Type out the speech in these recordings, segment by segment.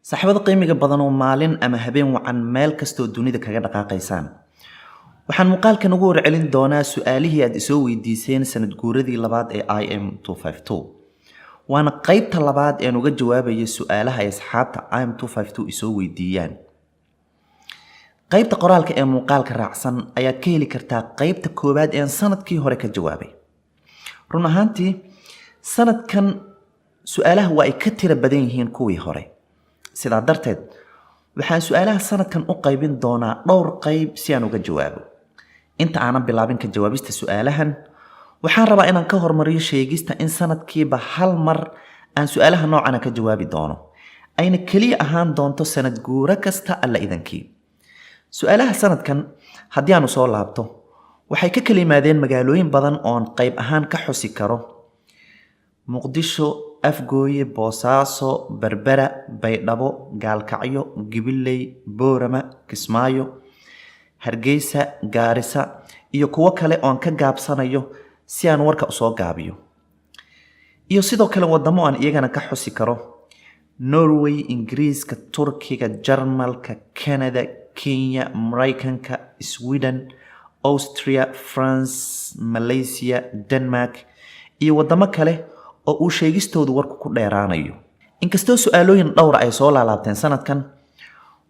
Saaxiibada qiimiga badan oo maalin ama habeen wacan meel kastoo dunida kaga dhaqaaqaysaan. Waxaan muuqaalkan ugu warcelin doonaa su-aalihii aad isoo weydiiseen sanad guuradii labaad ee IM. Waana qaybta labaad een uga jawaabayo su-aalaha ay asxaabta IM isoo weydiiyaan. Qaybta qoraalka ee muuqaalka raacsan ayaad ka heli kartaa qaybta koowaad een sanadkii hore ka jawaabay. Run ahaantii, sanadkan su-aalaha waa ay ka tiro badan yihiin kuwii hore. Sidaa darteed, waxaan su-aalaha sanadkan u qaybin doonaa dhowr qayb si aan uga jawaabo. Inta aanan bilaabin ka jawaabista su-aalahan, waxaan rabaa inaan ka hormariyo sheegista in sanadkiiba hal mar aan su-aalaha noocana ka jawaabi doono, ayna keliya ahaan doonto sanad guuro kasta, Alla idankii. Su-aalaha sanadkan haddii aanu soo laabto, waxay ka kala yimaadeen magaalooyin badan oon qayb ahaan ka xusi karo: Muqdisho, Afgooye, Boosaaso, Berbera, Baydhabo, Gaalkacyo, Gibiley, Boorama, Kismaayo, Hargeysa, Gaarisa iyo kuwo kale oon ka gaabsanayo si aan warka usoo gaabiyo. Iyo sidoo kale wadamo aan iyagana ka xusi karo: Norway, Ingiriiska, Turkiga, Jarmalka, Canada, Kenya, Maraykanka, Sweden, Austria, France, Malaysia, Denmark iyo wadamo kale oo uu sheegistoodu warku ku dheeraanayo. Inkastoo su-aalooyin dhowra ay soo laalaabteen sanadkan,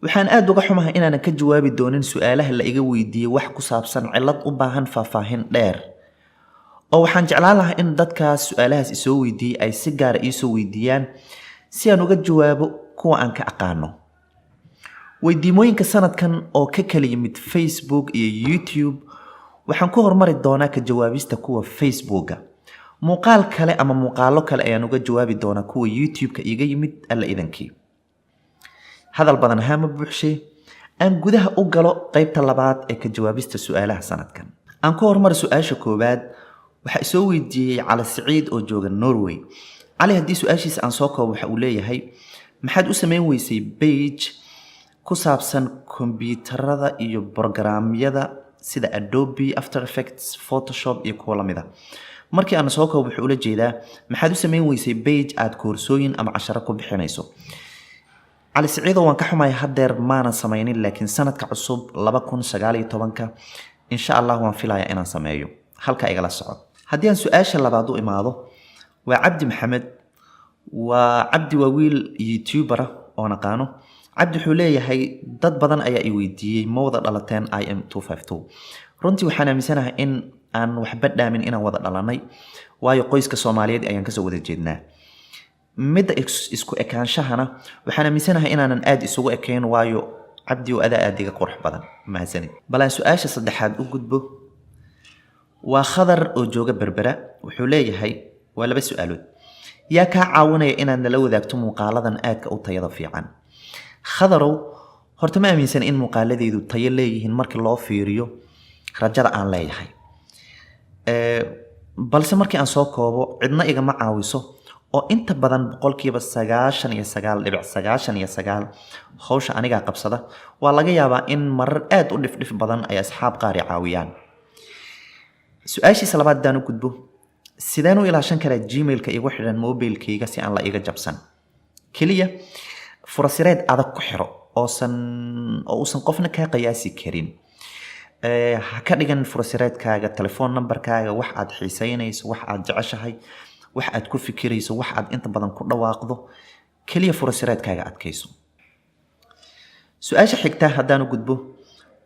waxaan aada uga xumahay inaanan ka jawaabi doonin su-aalaha la iga weydiiyey wax ku saabsan cillad u baahan faahfaahin dheer, oo waxaan jeclaan lahaa in dadkaas su-aalahaas isoo weydiiyey ay si gaara iisoo weydiiyaan si aan uga jawaabo kuwa aan ka aqaano. Weydiimooyinka sanadkan oo ka kala yimid Facebook iyo YouTube, waxaan ku hormari doonaa ka jawaabista kuwa Facebooka. Muuqaal kale ama muuqaalo kale ayaan uga jawaabi doonaa kuwa YouTube-ka iiga yimid, Alla idankii. Hadal badan haama buuxshe, aan gudaha u galo qaybta labaad ee ka jawaabista su-aalaha sanadkan. Aan ku hormari su-aasha koowaad. Waxaa isoo weydiiyey Cali Siciid oo jooga Norway. Cali, haddii su-aashiisa aan soo koobo, waxa uu leeyahay: "Maxaad u samayn weysay page ku saabsan kombiyuutarada iyo brograamyada sida Adobe, After Effects, Photoshop iyo kuwo lamid a?" Markii aan soo koobo, wuxuu ula jeedaa: maxaad u samayn weysay page aad koorsooyin ama casharo ku bixinayso? Cali Siciido, waan ka xumahay, haddeer maanan samaynin, laakiin sanadka cusub 2019-ka, insha Allah, waan filayaa inaan sameeyo. Halka igala soco. Haddii aan su-aasha labaad u imaado, waa Cabdi Maxamed. Waa Cabdi, waa wiil YouTuber ah oo naqaano. Cabdi wuxuu leeyahay: "Dad badan ayaa i weydiiyey, ma wada dhalateen IM? Runtii waxaan aaminsanahay in aan waxba dhaamin inaan wada dhalanay, waayo qoyska Soomaaliyeed ayaan kasoo wada jeednaa. Midda isku ekaanshahana, waxaan aaminsanahay inaanan aada isugu ekayn, waayo Cabdi oo adaa aada iga qurux badan. Mahadsanid. Bal aan su-aasha saddexaad u gudbo. Waa Khadar oo jooga Berbera. Wuxuu leeyahay, waa laba su-aalood: "Yaa kaa caawinaya inaad nala wadaagto muuqaaladan aadka u tayada fiican?" Khadarow, horta ma aaminsan in muuqaaladeydu tayo leeyihiin markii loo fiiriyo rajada aan leeyahay. Balse markii aan soo koobo, cidna igama caawiso, oo inta badan 99.99% hawsha anigaa qabsada. Waa laga yaabaa in marar aad u dhifdhif badan ay asxaab qaar i caawiyaan. Su-aashiisa labaad haddaan u gudbo: "Sideen u ilaashan karaa Gmailka igu xidhan mobilkayga si aan la iga jabsan?" Keliya furasireed adag ku xiro oosan oo uusan qofna kaa qiyaasi karin. Ha ka dhigan furasireedkaaga telefoon numberkaaga, wax aad xiiseynayso, wax aad jeceshahay, wax aad ku fikirayso, wax aad inta badan ku dhawaaqdo. Keliya furasireedkaaga adkayso. Su-aasha xigta haddaan u gudbo,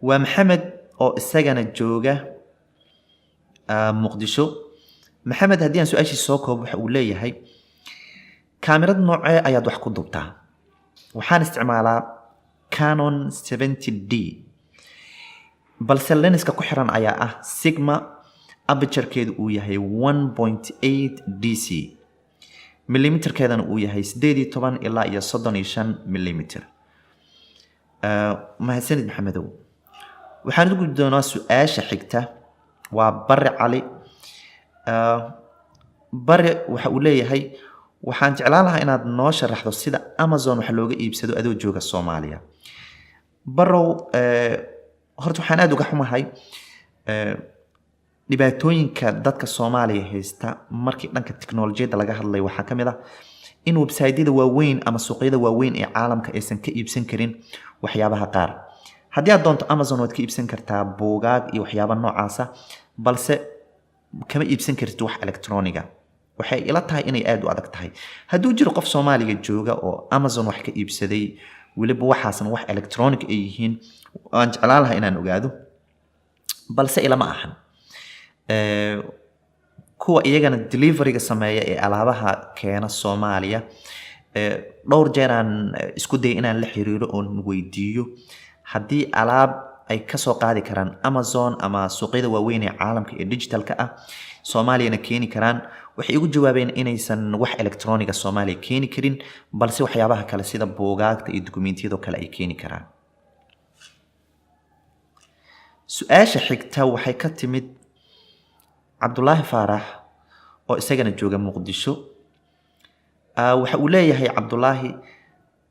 waa Maxamed oo isagana jooga Muqdisho. Maxamed, haddii aan su-aashiisa soo koobo, waxa uu leeyahay: "Kaamirad noocee ayaad wax ku duubtaa?" Waxaan isticmaalaa Canon 70D, balse lenska ku xiran ayaa ah Sigma, aperturekeedu uu yahay 1.8 DC, millimeterkeedana uu yahay 18 ilaa iyo 35 millimeter. Mahadsanid, Maxamedow. Waxaan ugu gudbi doonaa su-aasha xigta. Waa Barre Cali. Barre waxa uu leeyahay: "Waxaan jeclaan lahaa inaad noo sharaxdo sida Amazon wax looga iibsado adoo jooga Soomaaliya." Barow, horta waxaan aada uga xumahay dhibaatooyinka dadka Soomaaliya haysta markii dhanka tiknolojiyadda laga hadlayo. Waxaa ka mid ah In website-yada waaweyn ama suuqyada waaweyn ee caalamka aysan ka iibsan karin waxyaabaha qaar. Haddii aad doonto, Amazon waad ka iibsan kartaa buugaag iyo waxyaaba noocaasa, balse kama iibsan kartid wax electroniga. Waxay ila tahay inay aada u adag tahay. Hadduu jiro qof Soomaaliya jooga oo Amazon wax ka iibsaday, weliba waxaasna wax electronic ay yihiin, waan jeclaan lahaa inaan ogaado, balse ilama ahan. Kuwa iyagana deliveryga sameeya ee alaabaha keena Soomaaliya, dhowr jeer aan isku dayay inaan la xiriiro oon weydiiyo haddii alaab ay kasoo qaadi karaan Amazon ama suuqyada waaweyn ee caalamka ee digitalka ah, Soomaaliyana keeni karaan. Waxay igu jawaabeen inaysan wax electroniga Soomaaliya keeni karin, balse waxyaabaha kale sida buugaagta iyo dukumentiyado kale ay keeni karaan. Su-aasha xigta waxay ka timid Cabdulaahi Faarax oo isagana jooga Muqdisho. Waxa uu leeyahay Cabdulaahi: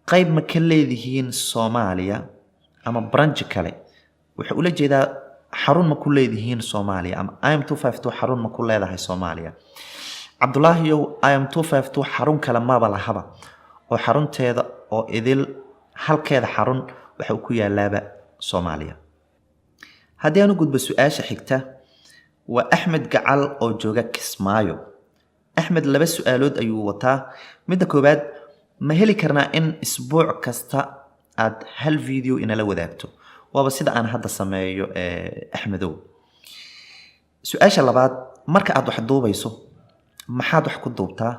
"Qayb ma ka leedihiin Soomaaliya ama branch kale?" Wuxuu ula jeedaa, xarun ma ku leedihiin Soomaaliya ama IM 252 xarun ma ku leedahay Soomaaliya? Cabdulaahiyow, IM 252 xarun kale maba lahaba, oo xarunteeda oo idil, halkeeda xarun, waxa uu ku yaalaaba Soomaaliya. Haddii aan u gudbo su-aasha xigta, waa Axmed Gacal oo jooga Kismaayo. Axmed laba su-aalood ayuu wataa. Midda koowaad: ma heli karnaa in isbuuc kasta aad hal video inala wadaagto? Waaba sida aan hadda sameeyo, Axmedow. Su-aasha labaad: marka aad wax duubayso, maxaad wax ku duubtaa,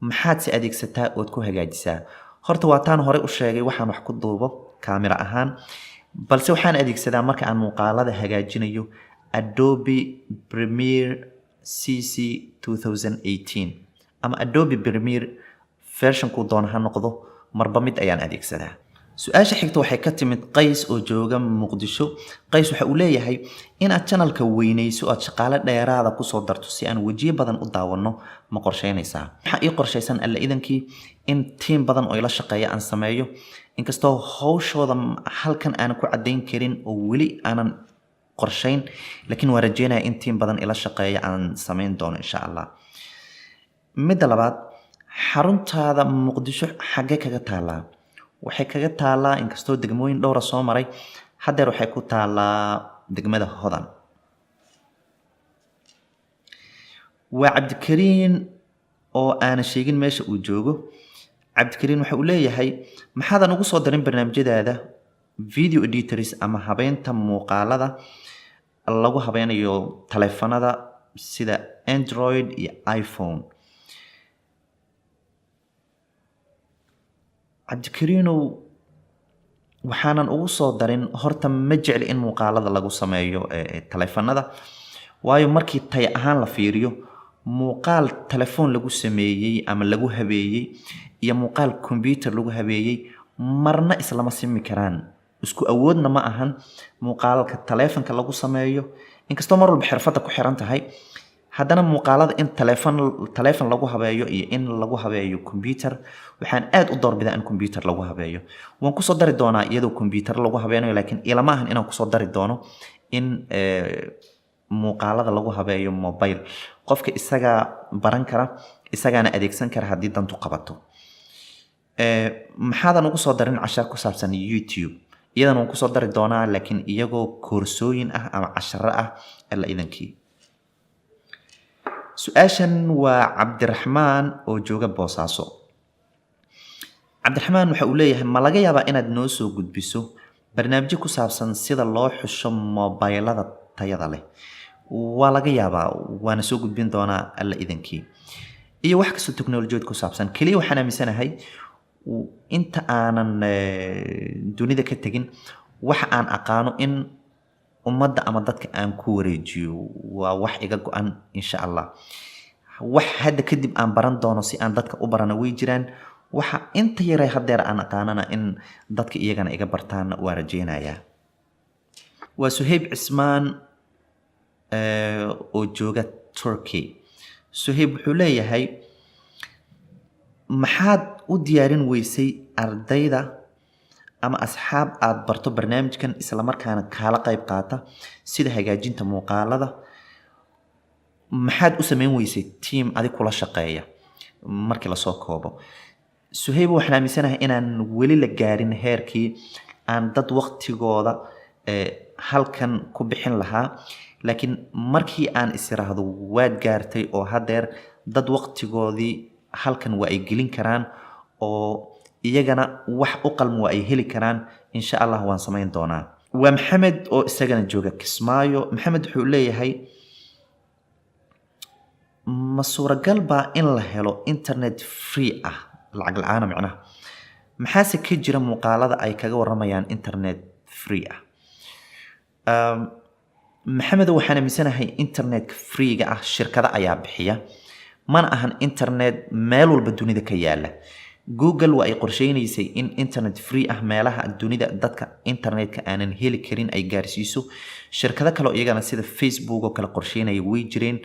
maxaad se adeegsataa ood ku hagaajisaa? Horta waa taan horey u sheegay waxaan wax ku duubo kaamira ahaan, balse waxaan adeegsadaa marka aan muuqaalada hagaajinayo Adobe Premiere CC 2018 ama Adobe Premiere, versionkuu doona ha noqdo, marba mid ayaan adeegsadaa. Su-aasha xigta waxay ka timid Qays oo jooga Muqdisho. Qays waxa uu leeyahay: "Inaad channelka weynayso, aad shaqaale dheeraada kusoo darto si aan wejiyo badan u daawanno, ma qorsheynaysaa?" Waxaa ii qorshaysan, Alla idankii, in tiim badan oo ila shaqeeya aan sameeyo, inkastoo hawshooda halkan aanan ku caddayn karin oo weli aanan qorshayn, laakiin waan rajeynaya in tiim badan ila shaqeeya aan samayn doono, insha Allah. Midda labaad: xaruntaada Muqdisho xaggee kaga taalaa? Waxay kaga taalaa, inkastoo degmooyin dhowra soo maray, haddeer waxay ku taalaa degmada Hodan. Waa Cabdikariin oo aanan sheegin meesha uu joogo. Cabdikariin waxa uu leeyahay: "Maxaadan ugu soo darin barnaamijyadaada video editors ama habeynta muuqaalada lagu habeynayo taleefanada sida Android iyo iPhone?" Cabdikariinow, waxaanan ugu soo darin, horta ma jecli in muuqaalada lagu sameeyo taleefanada, waayo markii tay ahaan la fiiriyo, muuqaal telefoon lagu sameeyey ama lagu habeeyey iyo muuqaal computer lagu habeeyey marna islama simi karaan, isku awoodna ma ahan muuqaalka taleefanka lagu sameeyo. Inkastoo mar walba xirfadda ku xiran tahay, haddana muuqaalada in taleefon lagu habeeyo iyo in lagu habeeyo computer, waxaan aad u doorbidaa in computer lagu habeeyo. Waan kusoo dari doonaa iyadoo computer lagu habeynayo, laakiin ilama ahan inaan kusoo dari doono in muuqaalada lagu habeeyo mobile. Qofka isagaa baran kara, isagaana adeegsan kara haddii dantu qabato. Maxaadan ugu soo darin cashar ku saabsan YouTube? Iyadana waan kusoo dari doonaa, laakiin iyagoo koorsooyin ah ama casharo ah, Alla idankii. Su-aashan waa Cabdiraxmaan oo jooga Boosaaso. Cabdiraxmaan waxa uu leeyahay: "Ma laga yaabaa inaad noo soo gudbiso barnaamijyo ku saabsan sida loo xusho mobaylada tayada leh?" Waa laga yaabaa, waana soo gudbin doonaa, Alla idankii, iyo wax kastoo teknolojiyad ku saabsan. Keliya waxaan aaminsanahay inta aanan dunida ka tegin, waxa aan aqaano in ummadda ama dadka aan ku wareejiyo waa wax iga go-an, insha Allah. Wax hadda kadib aan baran doono si aan dadka u barana way jiraan. Waxa inta yaray haddeer aan aqaanana in dadka iyagana iga bartaanna waa rajeynayaa. Waa Suhayb Cismaan oo jooga Turkey. Suhayb wuxuu leeyahay: "Maxaad u diyaarin weysay ardayda ama asxaab aad barto barnaamijkan, islamarkaana kaala qayb qaata sida hagaajinta muuqaalada? Maxaad u sameyn weysay team adig kula shaqeeya?" Markii lasoo koobo, Suhaybo, waxaan aaminsanahay inaan weli la gaarin heerkii aan dad waqtigooda halkan ku bixin lahaa, laakiin markii aan is iraahdo waad gaartay oo haddeer dad waqtigoodii halkan waa ay gelin karaan oo iyagana wax u qalma waa ay heli karaan, insha Allah waan samayn doonaa. Waa Maxamed oo isagana jooga Kismaayo. Maxamed wuxuu leeyahay: "Ma suuragal baa in la helo internet free ah, lacag la-aana macnaha? Maxaase ka jira muuqaalada ay kaga waramayaan internet free ah?" Maxamedo, waxaan aaminsanahay internetka freega ah shirkado ayaa bixiya, mana ahan internet meel walba dunida ka yaala. Google waa ay qorsheynaysay in internet free ah meelaha dunida dadka internetka aanan heli karin ay gaarsiiso. Shirkado kale oo iyagana sida Facebook oo kale qorsheynaya way jireen,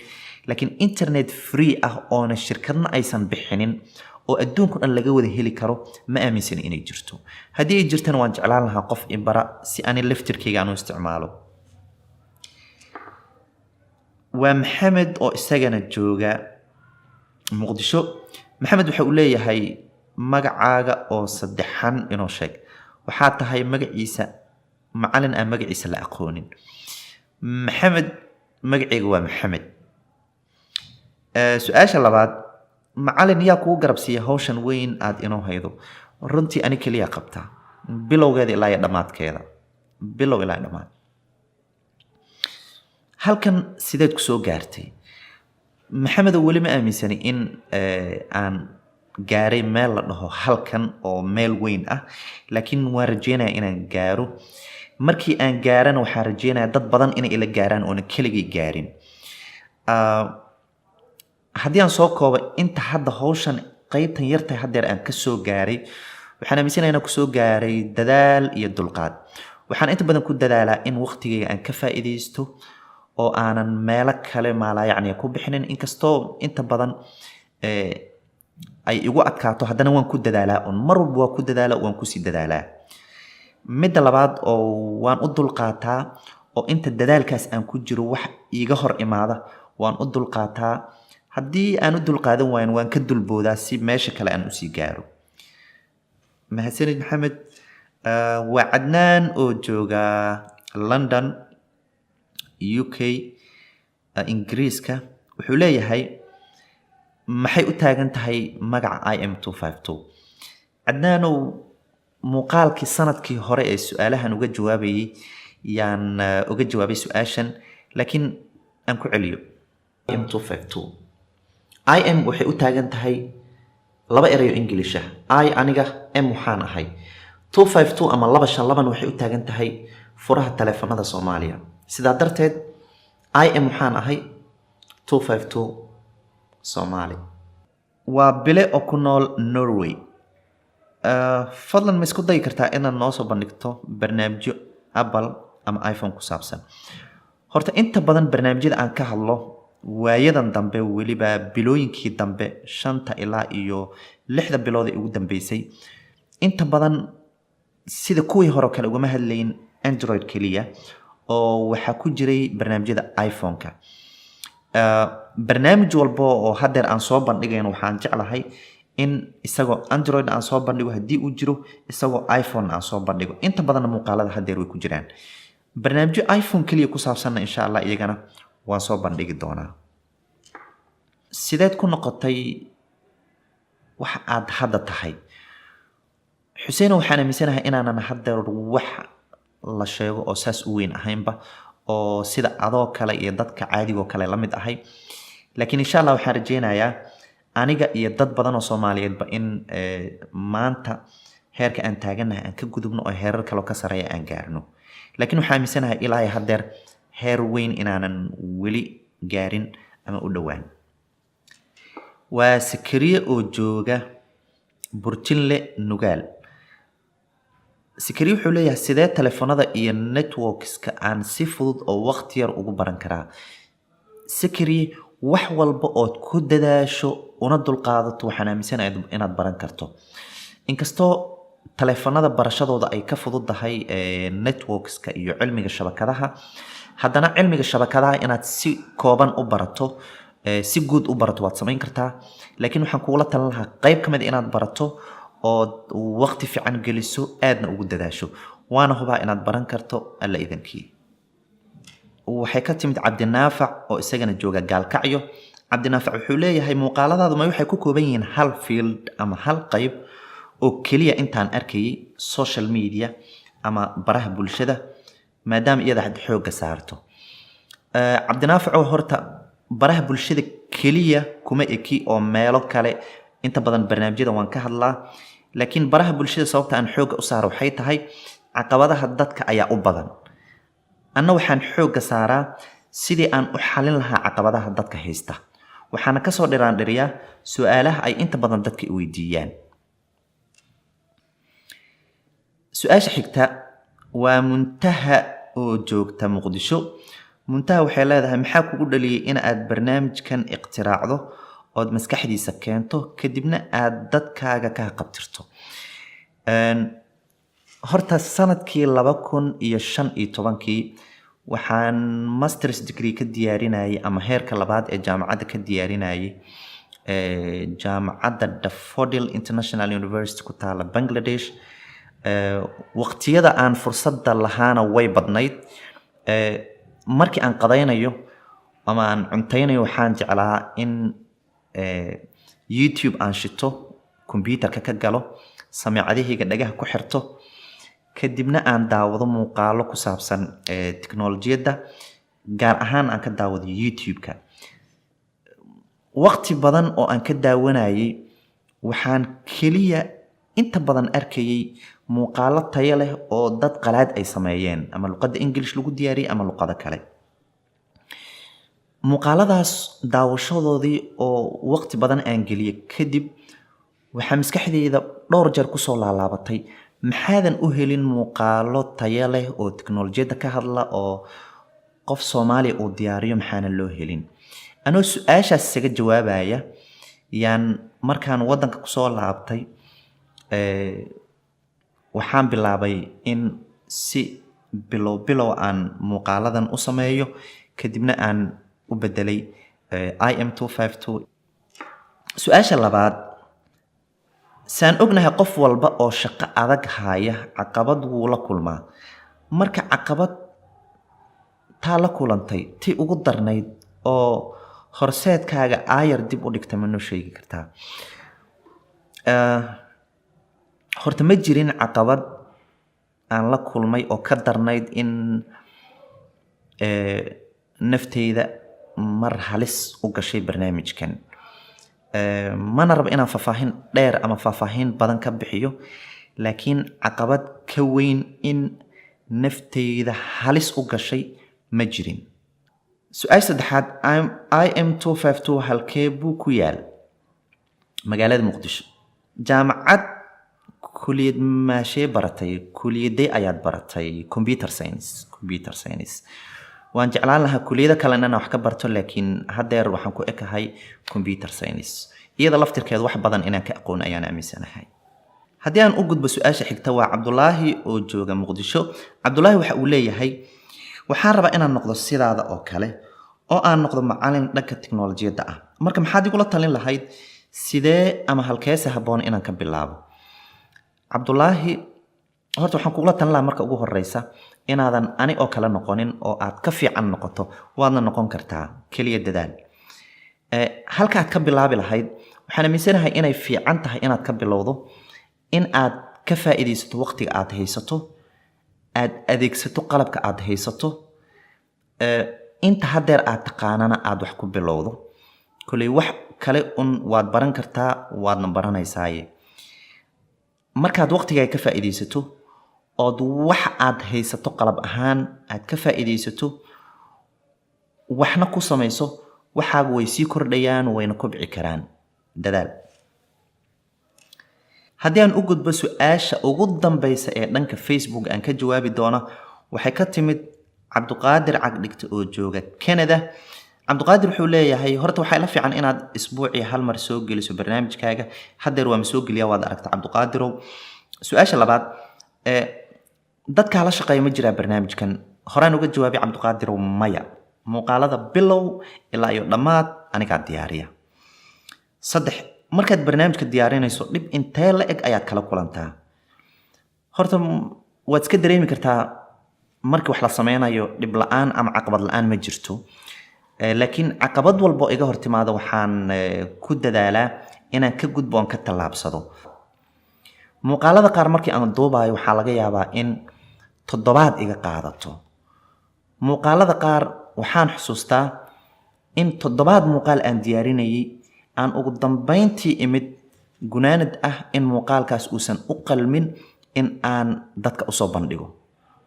laakiin internet free ah oona shirkadna aysan bixinin oo adduunka dhan laga wada heli karo ma aaminsani inay jirto. Haddii ay jirtana, waan jeclaan lahaa qof ibara si ani laftirkayga aan u isticmaalo. Waa Maxamed oo isagana jooga Muqdisho. Maxamed waxa uu leeyahay: "Magacaaga oo saddexan inoo sheeg." Waxaa tahay magaciisa macalin aan magaciisa la aqoonin. Maxamed, magaceyga waa Maxamed. Su-aasha labaad: "Macalin, yaa kugu garab siiya hawshan weyn aada inoo haydo?" Runtii ani keliya qabtaa, bilowgeeda ilaa iyo dhammaadkeeda, bilow ilaa iyo dhammaad. "Halkan sideed ku soo gaartay?" Maxamedow, weli ma aaminsani in aan gaaray meel la dhaho halkan oo meel weyn ah, laakiin waan rajeynaya inaan gaaro. Markii aan gaarana, waxaan rajeynaya dad badan inay ila gaaraan oona keligay gaarin. Haddii aan soo koobo inta hadda hawshan qaybtan yartahay haddeer aan ka soo gaaray, waxaan aaminsanahay inaan kusoo gaaray dadaal iyo dulqaad. Waxaan inta badan ku dadaalaa in waqtigayga aan ka faa'iidaysto oo aanan meelo kale maalaayacniya ku bixinin. Inkastoo inta badan ay igu adkaato, haddana waan ku dadaalaa oon mar walba waa ku dadaalaa, waan kusii dadaalaa. Midda labaad oo waan u dulqaataa oo inta dadaalkaas aan ku jiro wax iiga hor imaada waan u dulqaataa. Haddii aan u dulqaadan waayan, waan ka dulboodaa si meesha kale aan usii gaaro. Mahadsanid, Maxamed. Waa Cadnaan oo jooga London, UK, Ingiriiska. Wuxuu leeyahay: "Maxay u taagan tahay magaca IM 252?" Cadnaanow, muuqaalkii sanadkii hore ee su-aalahan uga jawaabayay yaan uga jawaabay su-aashan, laakiin aan ku celiyo. IM 252, IM waxay u taagan tahay laba erayo English ah: I aniga, M waxaan ahay. 252 ama 252 waxay u taagan tahay furaha taleefanada Soomaaliya. Sidaa darteed, IM waxaan ahay, 252 Soomaali. Waa Bile oo ku nool Norway. "Fadlan ma isku dayi kartaa inaad noo soo bandhigto barnaamijyo Apple ama iPhone ku saabsan?" Horta inta badan barnaamijyada aan ka hadlo waayadan dambe, weliba bilooyinkii dambe, 5ta ilaa iyo 6da bilood ee ugu dambeysay, inta badan sida kuwii hore oo kale ugama hadlayn Android keliya oo waxaa ku jiray barnaamijyada iPhone-ka. Barnaamij walba oo haddeer aan soo bandhigayno, waxaan jeclahay in isagoo Android aan soo bandhigo, haddii uu jiro isagoo iPhone aan soo bandhigo. Inta badanna muuqaalada haddeer way ku jiraan. Barnaamijyo iPhone keliya ku saabsanna, insha Allah, iyagana waan soo bandhigi doonaa. "Sideed ku noqotay wax aad hadda tahay?" Xuseen, waxaan aaminsanahay inaanan haddeer wax la sheego oo saas u weyn ahaynba, oo sida adoo kale iyo dadka caadigoo kale la mid ahay, laakiin insha Allah waxaan rajeynayaa aniga iyo dad badan oo Soomaaliyeedba in maanta heerka aan taagannahay aan ka gudubno oo heerar kaloo ka sareeya aan gaarno. Laakiin waxaan aaminsanahay ilaa iyo haddeer heer weyn inaanan weli gaarin ama u dhowaan. Waa Sakariye oo jooga Burtinle, Nugaal. Sakariye wuxuu leeyahay: "Sidee telefoonada iyo networkska aan si fudud oo waqti yar ugu baran karaa?" Sakariye, wax walba ood ku dadaasho una dulqaadato, waxaan aaminsanahay inaad baran karto. Inkastoo taleefanada barashadooda ay ka fududahay networkska iyo cilmiga shabakadaha, haddana cilmiga shabakadaha inaad si kooban u barato. si guud u barato waad samayn kartaa, laakiin waxaan kugula talin lahaa qayb ka mid inaad barato ood waqti fiican geliso, aadna ugu dadaasho. Waana hubaa inaad baran karto, Alla idankii. Waxay ka timid Cabdinaafac oo isagana jooga Gaalkacyo. Cabdinaafac wuxuu leeyahay: "Muuqaaladaadu ma waxay ku kooban yihiin hal field ama hal qayb oo keliya intaan arkayay social media ama baraha bulshada, maadaama iyada had xoogga saarto?" Cabdinaafac oo horta baraha bulshada keliya kuma eki, oo meelo kale inta badan barnaamijyada waan ka hadlaa, laakiin baraha bulshada sababta aan xoogga u saaro waxay tahay caqabadaha dadka ayaa u badan. Anna waxaan xoogga saaraa sidii aan u xalin lahaa caqabadaha dadka haysta, waxaana kasoo dhiraandhiriyaa su-aalaha ay inta badan dadka i weydiiyaan. Su-aasha xigta waa Muntaha oo joogta Muqdisho. Muntaha waxay leedahay: "Maxaa kugu dhaliyey in aad barnaamijkan iqtiraacdo ood maskaxdiisa keento, kadibna aad dadkaaga ka haqabtirto?" Horta sanadkii 2015-kii waxaan masters degree ka diyaarinayay ama heerka labaad ee jaamacadda ka diyaarinayay jaamacadda Daffodil International University ku taala Bangladesh. Waqtiyada aan fursadda lahaana way badnayd. Markii aan qadaynayo ama aan cuntaynayo, waxaan jeclaa in YouTube aan shito, computerka ka galo, sameecadahayga dhagaha ku xirto, kadibna aan daawado muuqaalo ku saabsan teknolojiyadda, gaar ahaan aan ka daawado YouTube-ka. Waqti badan oo aan ka daawanayay, waxaan keliya inta badan arkayay muuqaalo tayo leh oo dad qalaad ay sameeyeen, ama luqadda English lagu diyaariyey ama luqado kale. Muuqaaladaas daawashadoodii oo waqti badan aan geliyey kadib, waxaa maskaxdeyda dhowr jeer kusoo laalaabatay: maxaadan u helin muuqaalo tayo leh oo teknolojiyadda ka hadla oo qof Soomaaliya uu diyaariyo? Maxaanan loo helin? Anoo su-aashaas isaga jawaabaya yaan markaan waddanka kusoo laabtay, waxaan bilaabay in si bilow bilow aan muuqaaladan u sameeyo, kadibna aan u bedelay IM 252. Su-aasha labaad: saan ognahay, qof walba oo shaqo adag haya caqabad wuu la kulmaa. Marka caqabad taa la kulantay tii ugu darnayd oo horseedkaaga aayar dib u dhigta ma noo sheegi kartaa? Horta ma jirin caqabad aan la kulmay oo ka darnayd in nafteyda mar halis u gashay barnaamijkan. Mana rabo inaan faahfaahin dheer ama faahfaahin badan ka bixiyo, laakiin caqabad ka weyn in nafteyda halis u gashay ma jirin. Su-aasha saddexaad: IM 252 halkee buu ku yaal? Magaalada Muqdisho. Jaamacad kuliyad maashee baratay? Kuliyadee ayaad baratay? Computer science. Computer science. Waan jeclaan lahaa kuliyado kale inaan wax ka barto, laakiin haddeer waxaan ku ekahay computer science. Iyada laftirkeeda wax badan inaan ka aqoon ayaan aaminsanahay. Haddii aan u gudbo su-aasha xigta, waa Cabdulaahi oo jooga Muqdisho. Cabdulaahi waxa uu leeyahay: "Waxaan rabaa inaan noqdo sidaada oo kale oo aan noqdo macalin dhanka tiknolojiyadda ah. Marka maxaad igula talin lahayd? Sidee ama halkeese habboon inaan ka bilaabo?" Cabdulaahi, horta waxaan kugula talin lahaa marka ugu horeysa inaadan ani oo kale noqonin oo aad ka fiican noqoto. Waadna noqon kartaa, keliya dadaal. Halka aad ka bilaabi lahayd, waxaan aaminsanahay inay fiican tahay inaad ka bilowdo in aad ka faa'iidaysato waqtiga aad haysato, aad adeegsato qalabka aad haysato, inta haddeer aad taqaanana aad wax ku bilowdo. Koley wax kale un waad baran kartaa, waadna baranaysaaye. Markaad waqtigaa ka faa'iidaysato ood wax aad haysato qalab ahaan aad ka faa'iidaysato, waxna ku samayso, waxaagu way sii kordhayaan, wayna kobci karaan. Dadaal. Haddii aan u gudbo su-aasha ugu dambeysa ee dhanka Facebook aan ka jawaabi doono, waxay ka timid Cabduqaadir Cagdhigta oo jooga Canada. Cabduqaadir wuxuu leeyahay: "Horta waxaa ila fiican inaad isbuucii hal mar soo geliso barnaamijkaaga." Haddeer waa ma soo geliyaa, waad aragta, Cabduqaadirow. Su-aasha labaad: dadkaa la shaqeeya ma jiraa barnaamijkan? Horaan uga jawaabay, Cabduqaadirow, maya. Muuqaalada bilow ilaa iyo dhammaad. anigaa diyaariya. Saddex, markaad barnaamijka diyaarinayso, dhib intee la eg ayaad kala kulantaa? Horta waad iska dareemi kartaa, markii wax la sameynayo dhib la-aan ama caqabad la-aan ma jirto. Laakiin caqabad walbo iga hor timaada waxaan ku dadaalaa inaan ka gudbo oon ka tallaabsado. Muuqaalada qaar markii aan duubayo waxaa laga yaabaa in toddobaad iga qaadato. Muuqaalada qaar waxaan xusuustaa in toddobaad muuqaal aan diyaarinayay aan ugu dambeyntii imid gunaanad ah in muuqaalkaas uusan u qalmin in aan dadka usoo bandhigo.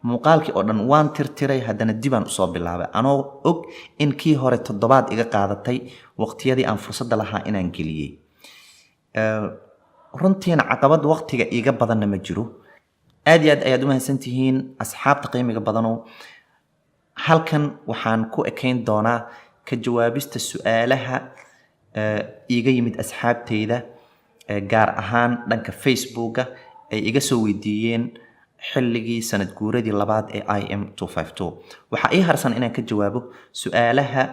Muuqaalkii oo dhan waan tirtiray, haddana dibaan usoo bilaabay, anoo og in kii hore toddobaad iga qaadatay waqtiyadii aan fursadda lahaa inaan geliyey. Runtiina caqabad waqtiga iiga badanna ma jiro. Aad iyo aad ayaad u mahadsantihiin, asxaabta qiimiga badano. Halkan waxaan ku ekayn doonaa ka jawaabista su-aalaha iiga yimid asxaabteyda, gaar ahaan dhanka Facebooka ay iga soo weydiiyeen xilligii sanad guuradii labaad ee IM. Waxaa ii harsan inaan ka jawaabo su-aalaha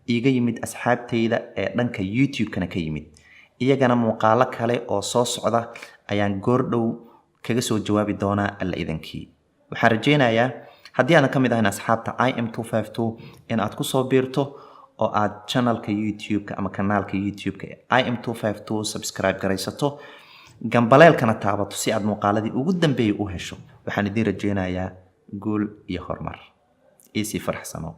iiga yimid asxaabteyda ee dhanka YouTube-kana ka yimid. Iyagana muuqaalo kale oo soo socda ayaan goordhow kaga soo jawaabi doonaa, Alla idankii. Waxaan rajeynayaa haddii aadan ka mid ahayn asxaabta IM in aad kusoo biirto oo aad channelka YouTube-ka ama kanaalka YouTube-ka IM subscribe garaysato, gambaleelkana taabato si aad muuqaaladii ugu dambeeyay u hesho. Waxaan idiin rajeynayaa guul iyo horumar. Iisii faraxsano.